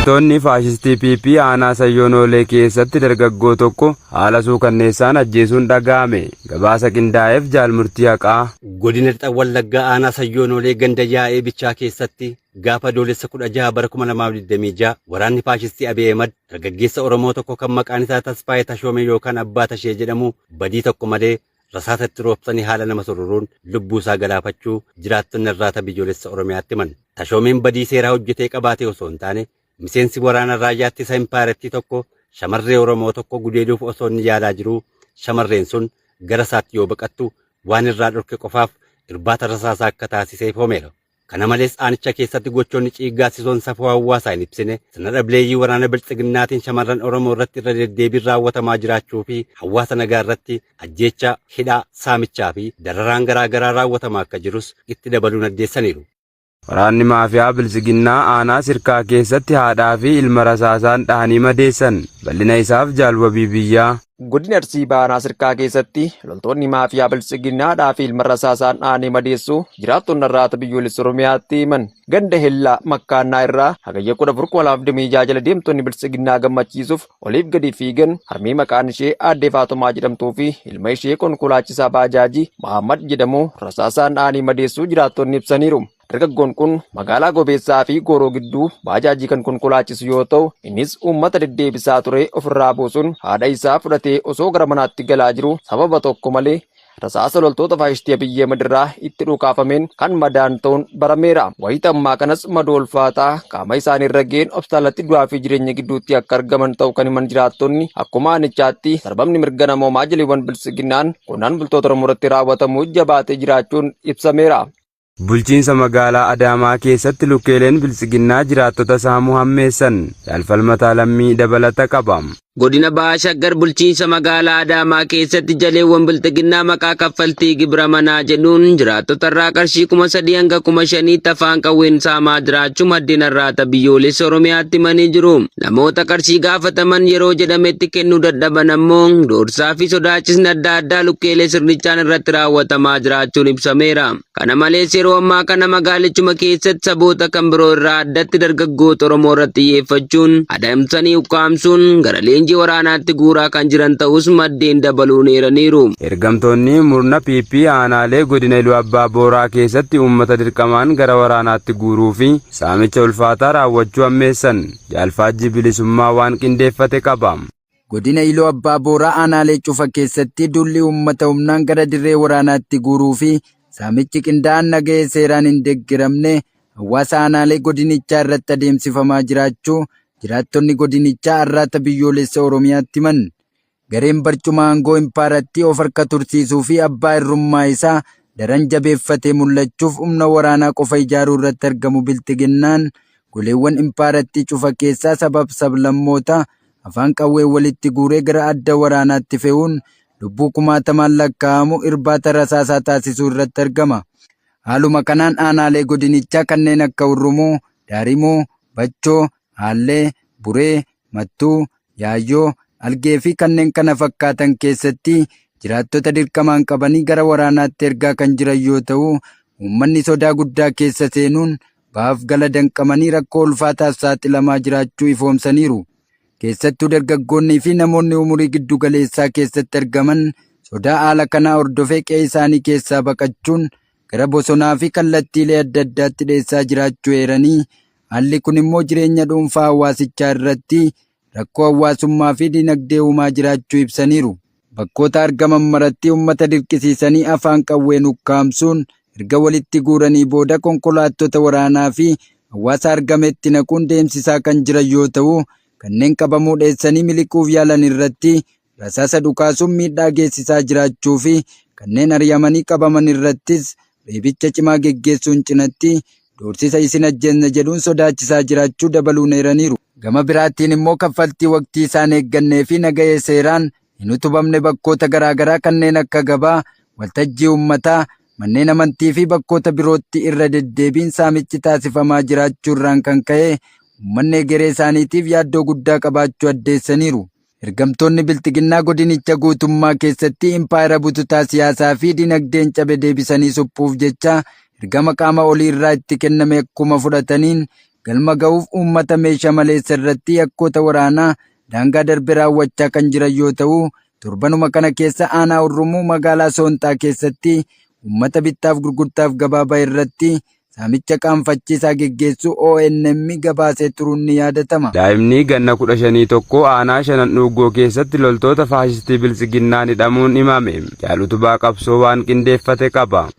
Ergamtoonni faashistii PP aanaa Sayyoo Noolee keessatti dargaggoo tokko haala suukanneessaan ajjeesuun dhaga'ame. Gabaasa qindaa'eef Jaal Murtii Haqaa. Godina Lixa Wallaggaa aanaa Sayyoo Noolee ganda Yaa'ee Bichaa keessatti gaafa Adoolessa 16 bara 2026 waraanni faashistii Abiy Ahimad dargaggeessa Oromoo tokko kan maqaan isaa Tasfaayee Tashoomee yookaan Abbaa Tashee jedhamu badii tokko malee rasaasa itti roobsanii haala nama soruruun lubbuu isaa galaafachuu jiraattonni Arraata Biyyoolessa Oromiyaatti himan. Tashoomeen badii seeraa hojjetee qabaatee osoo hin taane miseensi waraana raayyaa ittisa impaayerattii tokko shamarree Oromoo tokko gudeeduuf osoo inni yaalaa jiruu shamarreen sun gara isaatti yoo baqattu waan irraa dhorke qofaaf irbaata rasaasaa akka taasise ifoomeera. Kana malees aanicha keessatti gochoonni ciiggaasisoon safuu hawaasaa hin ibsine sirna dhableeyyii waraana bilxiginnaatiin shamarran Oromoo irratti irra deddeebiin raawwatamaa jiraachuu fi hawaasa nagaa irratti ajjeechaa, hidhaa, saamichaa fi dararaan garaa garaa raawwatamaa akka jirus itti dabaluun addeessaniiru. Waraanni maafiyaa Biltsiginnaa aanaa Sirkaa keessatti haadhaa fi ilma rasaasaan dhahanii madeessan. Bal'ina isaaf Jaal Wabii Biyyaa. Godina Arsii Baha Aanaa Sirkaa keessatti loltoonni maafiyaa Biltsiginnaa haadhaa fi ilma rasaasaan dhahanii madeessuu jiraattonni Arraata Biyyoolessa Oromiyaatti himan. Ganda Hellaa Makkaannaa irraa Hagayya 14,2026 jala deemtonni Biltsiginnaa gammachiisuuf oliif gadi fiigan harmee maqaan ishee Aaddee Faatumaa jedhamtuu fi ilma ishee konkolaachisaa baajaajii Mahammad jedhamu rasaasaan dhahanii madeessuu jiraattonni ibsaniiru. Dargaggoon kun magaalaa Gobeessaa fi Gooroo gidduu baajaajii kan konkolaachisu yoo ta'u, innis uummata deddeebisaa ture ofirraa buusuun haadha isaa fudhatee osoo gara manaatti galaa jiru sababa tokko malee rasaasa loltoota faashistii Abiyyi Ahimad irraa itti dhukaafameen kan madaan ta'uun barameera. Wayita ammaa kanas madoo ulfaataa qaama isaanii irra ga'een hospitaalatti du'aa fi jireenya gidduutti akka argaman ta'uu kan himan jiraattonni akkuma aanichaatti sarbamni mirga namoomaa jaleewwan biltsiginnaan qonnaan bultoota Oromoo irratti raawwatamu jabaatee jiraachuun ibsameera. Bulchiinsa magaalaa Adaamaa keessatti lukkeeleen Biltsiginnaa jiraattota saamuu hammeessan. Jaal Falmataa Lammii dabalata qaba. Godina Baha Shaggar bulchiinsa magaalaa Adaamaa keessatti jaleewwan Bilxiginnaa maqaa kaffaltii gibira manaa jedhuun jiraattota irraa qarshii 3000 hanga 5000tti afaan qawween saamaa jiraachuu maddeen Arraata Biyyoolessa Oromiyaatti himanii jiru. Namoota qarshii gaafataman yeroo jedhametti kennuu dadhaban ammoo doorsaa fi sodaachisni adda addaa lukkeelee sirnichaan irratti raawwatamaa jiraachuun ibsameera. Kana malees yeroo ammaa kana magaalichuma keessatti saboota kan biroo irraa addatti dargaggoota Oromoo irratti xiyyeeffachuun adamsanii ukkaamsuun gara leenjii waraanaatti guuraa kan jiran ta'us maddeen dabaluun eeraniiru. Ergamtoonni murna PP aanaalee godina Iluu Abbaa Booraa keessatti uummata dirqamaan gara waraanaatti guuruu fi saamicha ulfaataa raawwachuu hammeessan. Jaal Faajjii Bilisummaa waan qindeeffate qaba. Godina Iluu Abbaa Booraa aanaalee cufa keessatti duulli uummata humnaan gara dirree waraanaatti guuruu fi saamichi qindaa'aan nagahee seeraan hin deggeramne hawaasa aanaalee godinichaa irratti adeemsifamaa jiraachuu jiraattonni godinichaa Arraata Biyyoolessa Oromiyaatti himan. Gareen barcuma aangoo impaarattii of harka tursiisuu fi abbaa irrummaa isaa daran jabeeffatee mul'achuuf humna waraanaa qofa ijaaruu irratti argamu Bilxiginnaan goleewwan impaarattii cufa keessaa sabaaf sablammoota afaan qawween walitti guuree gara adda waraanaatti fe'uun lubbuu kumaatamaan lakkaa'amu irbaata rasaasaa taasisuu irratti argama. Haaluma kanaan aanaalee godinichaa kanneen akka Hurrumuu, Daarimuu, Bachoo, Aallee, Buree, Mattuu, Yaayyoo, Algee fi kanneen kana fakkaatan keessatti jiraattota dirqamaan qabanii gara waraanaatti ergaa kan jiran yoo ta'u, uummanni sodaa guddaa keessa seenuun bahaaf gala danqamanii rakkoo ulfaataaf saaxilamaa jiraachuu ifoomsaniiru. Keessattuu dargaggoonnii fi namoonni umurii giddu galeessaa keessatti argaman sodaa haala kanaa hordofee qe'ee isaanii keessaa baqachuun gara bosonaa fi kallattiilee adda addaatti dheessaa jiraachuu eeranii, haalli kun immoo jireenya dhuunfaa hawaasichaa irratti rakkoo hawaasummaa fi dinagdee uumaa jiraachuu ibsaniiru. Bakkoota argaman maratti uummata dirqisiisanii afaan qawween ukkaamsuun erga walitti guuranii booda konkolaattota waraanaa fi hawaasa argametti naquun deemsisaa kan jiran yoo ta'u, kanneen qabamuu dheessanii miliquuf yaalan irratti rasaasa dhukaasuun miidhaa geessisaa jiraachuu fi kanneen ari'amanii qabaman irrattis reebicha cimaa geggeessuun cinatti doorsisa isin ajjeesna jedhuun sodaachisaa jiraachuu dabaluun eeraniiru. Gama biraatiin immoo kaffaltii waqtii isaan eeggannee fi nagahee seeraan hin utubamne bakkoota garaagaraa kanneen akka gabaa, waltajjii uummataa, manneen amantii fi bakkoota birootti irra deddeebiin saamichi taasifamaa jiraachuu irraan kan ka'e uummanni egeree isaaniitiif yaaddoo guddaa qabaachuu addeessaniiru. Ergamtoonni Bilxiginnaa godinicha guutummaa keessatti impaayera bututaa siyaasaa fi dinagdeen cabe deebisanii suphuuf jecha ergama qaama olii irraa itti kenname akkuma fudhataniin galma gahuuf uummata meesha maleessa irratti yakkoota waraanaa daangaa darbe raawwachaa kan jiran yoo ta'u, torbanuma kana keessa aanaa Hurrumuu magaalaa Soonxaa keessatti uummata bittaaf gurgurtaaf gabaa bahe irratti saamicha qaanfachiisaa geggeessuu ONM gabaasee turuun ni yaadatama. Daa'imni ganna 15 tokko aanaa Shanan Dhuuggoo keessatti loltoota faashistii Biltsiginnaan hidhamuun himame. Jaal Utubaa Qabsoo waan qindeeffate qaba.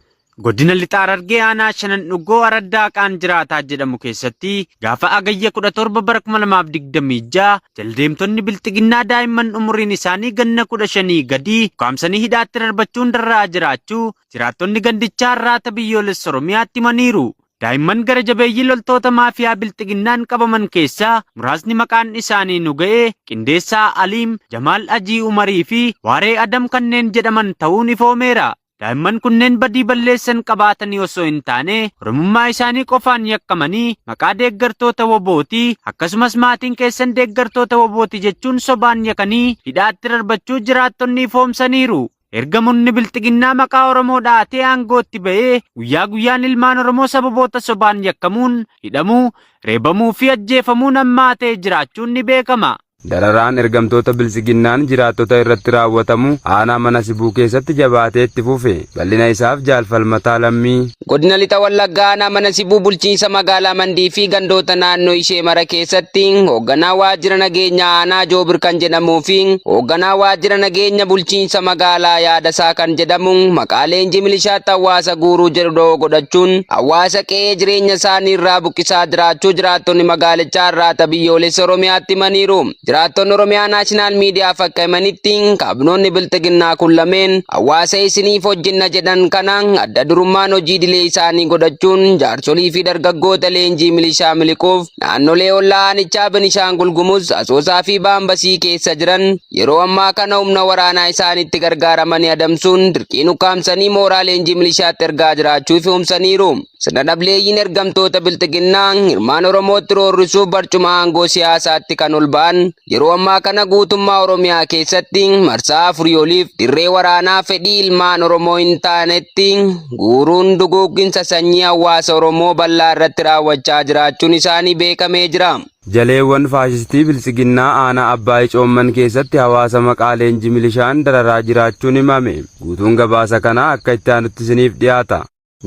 Godina Lixa Harargee Aanaa Shanan Dhuggoo Araddaa Qaan Jiraataa jedhamu keessatti gaafa Hagayya 17 bara 2026 jaldeemtonni Bilxiginnaa daa'imman umuriin isaanii ganna 15 gadii ukkaamsanii hidhaatti darbachuun darra'aa jiraachuu jiraattonni gandichaa Arraata Biyyoolessa Oromiyaatti himaniiru. Daa'imman gara jabeeyyii loltoota maafiyaa Bilxiginnaan qabaman keessaa muraasni maqaan isaanii nu ga'e Qindeessaa Aliim, Jamaal Ajii Umarii fi Waaree Adam kanneen jedhaman ta'uun ifoomeera. Daa'imman kunneen badii balleessan qabaatanii osoo hin taane Oromummaa isaanii qofaan yakkamanii maqaa deeggartoota WBOti akkasumas maatiin keessan deeggartoota WBOti jechuun sobaan yakanii hidhaatti darbachuu jiraattonni ifoomsaniiru. Erga murni Bilxiginnaa maqaa Oromoo dha'atee aangootti ba'ee guyyaa guyyaan ilmaan Oromoo sababoota sobaan yakkamuun hidhamuu, reebamuu fi ajjeefamuun hammaatee jiraachuun ni beekama. Dararaan ergamtoota Biltsiginnaan jiraattota irratti raawwatamu aanaa Mana Sibuu keessatti jabaatee itti fufe. Bal'ina isaaf Jaal Falmataa Lammii. Godina Lixa Wallaggaa aanaa Mana Sibuu bulchiinsa magaalaa Mandii fi gandoota naannoo ishee mara keessatti hoogganaa waajjira nageenya aanaa Joobir kan jedhamuu fi hoogganaa waajjira nageenya bulchiinsa magaalaa Yaadasaa kan jedhamu maqaa leenjii milishaatti hawaasa guuruu jedhu da'oo godhachuun hawaasa qe'ee jireenya isaanii irraa buqqisaa jiraachuu jiraattonni magaalichaa Arraata Biyyoolessa Oromiyaatti himaniiru. Jiraattonni Oromiyaa Naashinaal Miidiyaaf akka himanitti kaabinoonni Bilxiginnaa kun lameen hawaasa isiniif hojjenna jedhan kana adda durummaan hojii idilee isaanii godhachuun jaarsolii fi dargaggoota leenjii milishaa miliquuf naannolee ollaa aanichaa Benishaangul Gumuz, Asoosaa fi Baambasii keessa jiran yeroo ammaa kana humna waraanaa isaanitti gargaaramanii adamsuun dirqiin ukkaamsanii mooraa leenjii milishaatti ergaa jiraachuu ifoomsaniiru. Sirna dhableeyyiin ergamtoota Bilxiginnaa ilmaan Oromootti roorrisuuf barcuma aangoo siyaasaatti kan ol ba'an yeroo ammaa kana guutummaa Oromiyaa keessatti marsaa afurii oliif dirree waraanaa fedhii ilmaan Oromoo hin taanetti guuruun duguugginsa sanyii hawaasa Oromoo bal'aa irratti raawwachaa jiraachuun isaanii beekamee jira. Jaleewwan faashistii Biltsiginnaa aanaa Abbaay Coomman keessatti hawaasa maqaa leenjii milishaan dararaa jiraachuun himame. Guutuun gabaasa kanaa akka itti aanutti isiniif dhiyaata.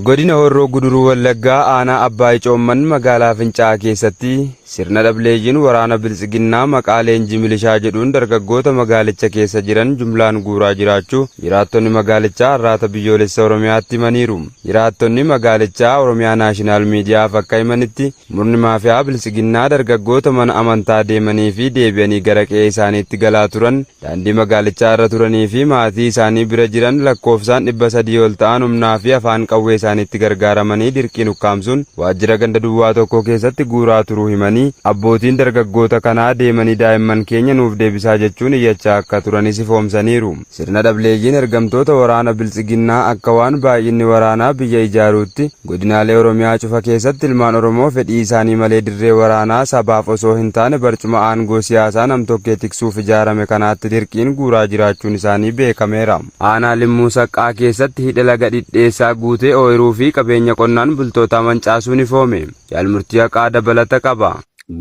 Godina Horroo Guduruu Wallaggaa aanaa Abbaay Coomman magaalaa Fincaa'aa keessatti sirna dhableeyyiin waraana Biltsiginnaa maqaa leenjii milishaa jedhuun dargaggoota magaalicha keessa jiran jumlaan guuraa jiraachuu jiraattonni magaalichaa Arraata Biyyoolessa Oromiyaatti himaniiru. Jiraattonni magaalichaa Oromiyaa Naashinaal Miidiyaaf akka himanitti Murni maafi'aa Biltsiginnaa dargaggoota mana amantaa deemanii fi deebi'anii gara qe'ee isaaniitti galaa turan, daandii magaalichaa irra turanii fi maatii isaanii bira jiran lakkoofsaan 300 ol ta'an humnaa fi afaan qawwee isaaniitti gargaaramanii dirqiin ukkaamsuun waajjira ganda duwwaa tokkoo keessatti guuraa turuu himanii, abbootiin dargaggoota kanaa deemanii daa'imman keenya nuuf deebisaa jechuun iyyachaa akka turanis ifoomsaniiru. Sirna dhableeyyiin ergamtoota waraana Biltsiginnaa akka waan baay'inni waraanaa biyya ijaaruutti godinaalee Oromiyaa cufa keessatti ilmaan Oromoo fedhii isaanii malee dirree waraanaa sabaaf osoo hin taane barcuma aangoo siyaasaa namtokkee tiksuuf ijaarame kanaatti dirqiin guuraa jiraachuun isaanii beekameera. Aanaa Limmuu Saqqaa keessatti hidha laga Dhidheessaa guutee ooyiruu fi qabeenya qonnaan bultootaa mancaasuun ifoome. Jaal Murtii Haqaa dabalata qaba.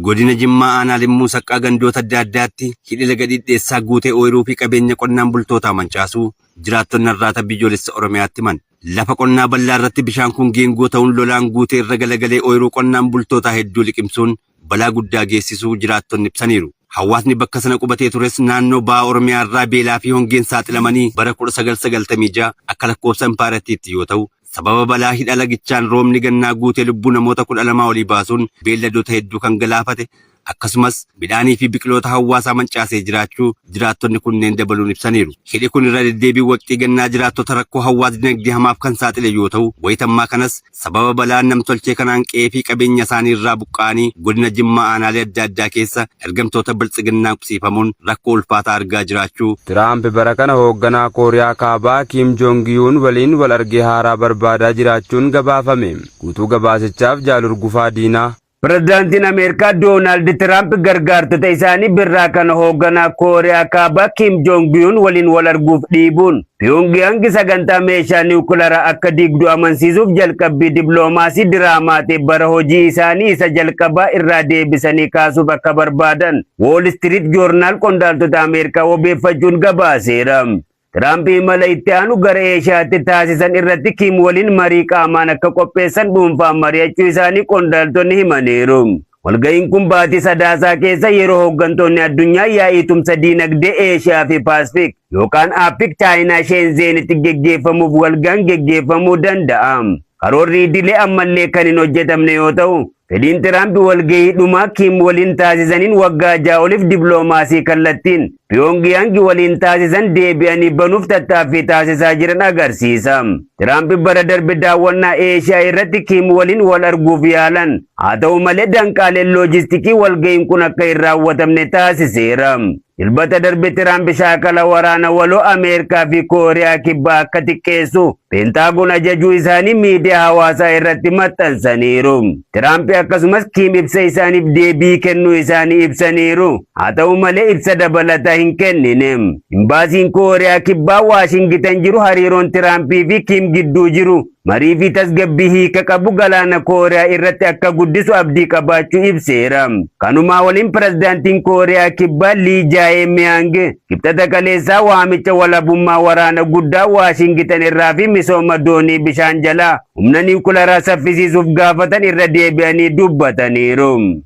Godina Jimmaa Aanaa Limmuu Saqqaa gandoota adda addaatti hidhi laga Dhidheessaa guutee ooyiruu fi qabeenya qonnaan bultootaa mancaasuu jiraattonni Arraata Biyyoolessa Oromiyaatti himan. Lafa qonnaa bal'aa irratti bishaan kun geengoo ta'uun lolaan guutee irra galagalee ooyiruu qonnaan bultootaa hedduu liqimsuun balaa guddaa geessisuu jiraattonni ibsaniiru. Hawaasni bakka sana qubatee tures naannoo baha Oromiyaa irraa beelaa fi hongeen saaxilamanii bara 1996 akka lakkoofsa impaayerattiitti yoo ta'u, Sababa balaa hidha lagichaan roobni gannaa guutee lubbuu namoota 12 olii baasuun beelladoota hedduu kan galaafate akkasumas midhaanii fi biqiloota hawaasaa mancaasee jiraachuu jiraattonni kunneen dabaluun ibsaniiru. Hidhi kun irra deddeebiin waqtii gannaa jiraattota rakkoo hawaas dinagdee hamaaf kan saaxile yoo ta'u, wayita ammaa kanas sababa balaa namtolchee kanaan qe'ee fi qabeenya isaanii irraa buqqa'anii godina Jimmaa aanaalee adda addaa keessa ergamtoota Biltsiginnaan qubsiifamuun rakkoo ulfaataa argaa jiraachuu Tiraamp bara kana hoogganaa Kooriyaa Kaabaa Kiim Joong Yuun waliin wal argee haaraa barbaadaa jiraachuun gabaafame. Guutuu gabaasichaaf Jaal Hurgufaa Diinaa. Pirezidaantiin Ameerikaa Doonaald Tiraamp gargaartota isaanii birraa kana hoogganaa Kooriyaa Kaabaa Kim Joong-un waliin wal arguuf dhiibuun Piyongiyaang sagantaa meeshaa niwukilaraa akka diigdu amansiisuuf jalqabbii dippiloomaasii diraamaa ta'e bara hojii isaanii isa jalqabaa irraa deebisanii kaasuuf akka barbaadan Wall Street Journal qondaaltota Ameerikaa wabeeffachuun gabaaseera. Tiraamp imala itti aanu gara Eeshiyaatti taasisan irratti Kim waliin marii qaamaan akka qopheessan dhuunfaan mari'achuu isaanii qondaaltonni himaniiru. Walga'iin kun baatii Sadaasaa keessa yeroo hooggantoonni addunyaa yaa'ii tumsa diinagdee Eeshiyaa fi Paasifik yookaan APEC Chaayinaa Sheenzeenitti geggeeffamuuf walga'an geggeeffamuu danda'a. Karoorri idilee ammallee kan hin hojjetamne yoo ta'u, fedhiin Tiraamp walgahii dhumaa Kim waliin taasisaniin waggaa 6 oliif dippiloomaasii kallattiin Piyoongiyaang waliin taasisan deebi'anii banuuf tattaaffii taasisaa jiran agarsiisa. Tiraamp bara darbe daawwannaa Eeshiyaa irratti Kim waliin wal arguuf yaalan. Haa ta'u malee, danqaaleen loojistikii walgahiin kun akka hin raawwatamne taasiseera. Dilbata darbe Tiraamp shaakala waraana waloo Ameerikaa fi Kooriyaa Kibbaa akka xiqqeessu Peentaagoon ajajuu isaanii miidiyaa hawaasaa irratti maxxansaniiru. Tiraamp akkasumas Kiim ibsa isaaniif deebii kennuu isaanii ibsaniiru. Haa ta'u malee, ibsa dabalataa hin kennine. Imbaasiin Kooriyaa Kibbaa Waashingitan jiru hariiroon Tiraampii fi Kiim gidduu jiru marii fi tasgabbii hiika qabu galaana Kooriyaa irratti akka guddisu abdii qabaachuu ibseera. Kanumaa waliin pirezidaantiin Kooriyaa Kibbaa Lii Jaayee Miyaang Kibxata kaleessaa waamicha walabummaa waraana guddaa Waashingitan irraa fi misooma doonii bishaan jalaa humna niwukilaraa saffisiisuuf gaafatan irra deebi'anii dubbataniiru.